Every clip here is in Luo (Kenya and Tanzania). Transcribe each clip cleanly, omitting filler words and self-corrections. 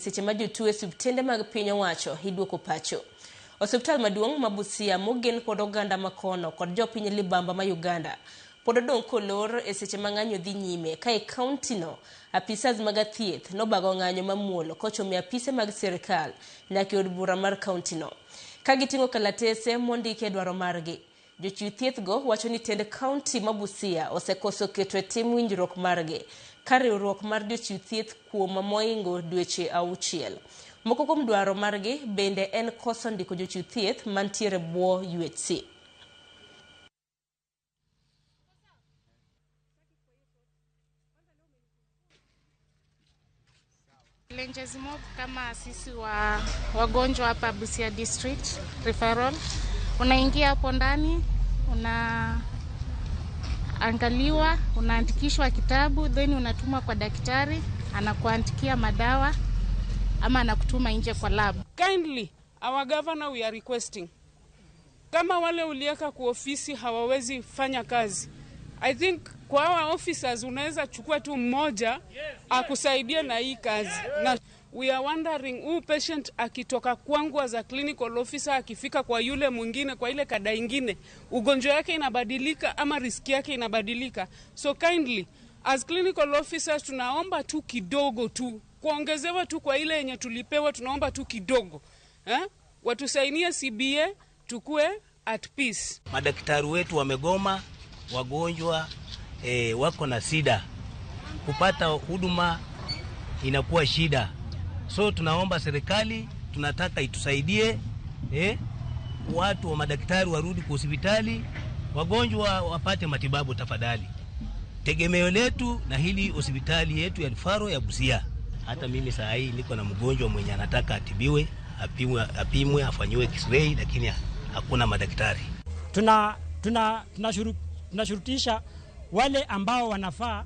Seche ma jotuo e osiptende mag piny owacho iduoko pacho. Osiptal maduong' ma Busia mogen kod oganda makono kod jopiny libamba ma Uganda pod odong' kolor e seche ma ng'anyo dhi nyime ka e kaunti no apisas mag thieth nobago ng'anyo mamuol kochomo e apise mag sirikal nyaka e od bura mar kaunti no. Ka giting'o kalatese mondiki e dwaro margi. Jochiw thieth go wacho ni tend kaunti ma Busia osekoso keto e tim winjruok margi ka riwruok mar jochiw thieth kuom moingo dweche 6. Moko kuom dwaro margi bende en koso ndiko jochiw thieth mantiere bwo UHC. Challenges mob kama sisi wa wagonjwa hapa Busia District Referral, unaingia hapo ndani unaangaliwa, unaandikishwa kitabu, then unatumwa kwa daktari, anakuandikia madawa ama anakutuma nje kwa lab. Kindly, our governor, we are requesting, kama wale uliweka kwa ofisi hawawezi fanya kazi, I think kwa hawa officers unaweza chukua tu mmoja akusaidie na hii kazi. Na we are wondering, huu patient akitoka kwangu as a clinical officer akifika kwa yule mwingine, kwa ile kada ingine, ugonjwa yake inabadilika ama risk yake inabadilika. So kindly, as clinical officers, tunaomba tu kidogo tu kuongezewa tu kwa ile yenye tulipewa, tunaomba tu kidogo, eh? Watusainie CBA tukue at peace. Madaktari wetu wamegoma, wagonjwa wako na shida, kupata huduma inakuwa shida. So tunaomba serikali, tunataka itusaidie, watu wa madaktari warudi kwa hospitali, wagonjwa wapate matibabu tafadhali. Tegemeo letu na hili hospitali yetu ya Referral ya Busia. Hata mimi saa hii niko na mgonjwa mwenye anataka atibiwe, apimwe, afanyiwe x-ray, lakini hakuna madaktari. Tunashurutisha wale ambao wanafaa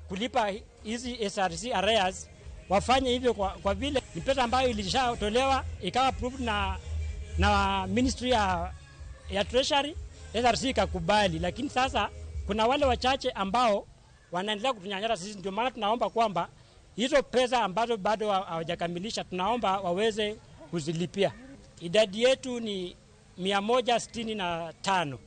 kulipa hizi SRC arrears wafanye hivyo kwa vile ni pesa ambayo ilishatolewa ikawa approved na Ministry ya Treasury, SRC ikakubali, lakini sasa kuna wale wachache ambao wanaendelea kutunyanyasa sisi. Ndio maana tunaomba kwamba hizo pesa ambazo bado hawajakamilisha tunaomba waweze kuzilipia. Idadi yetu ni 165.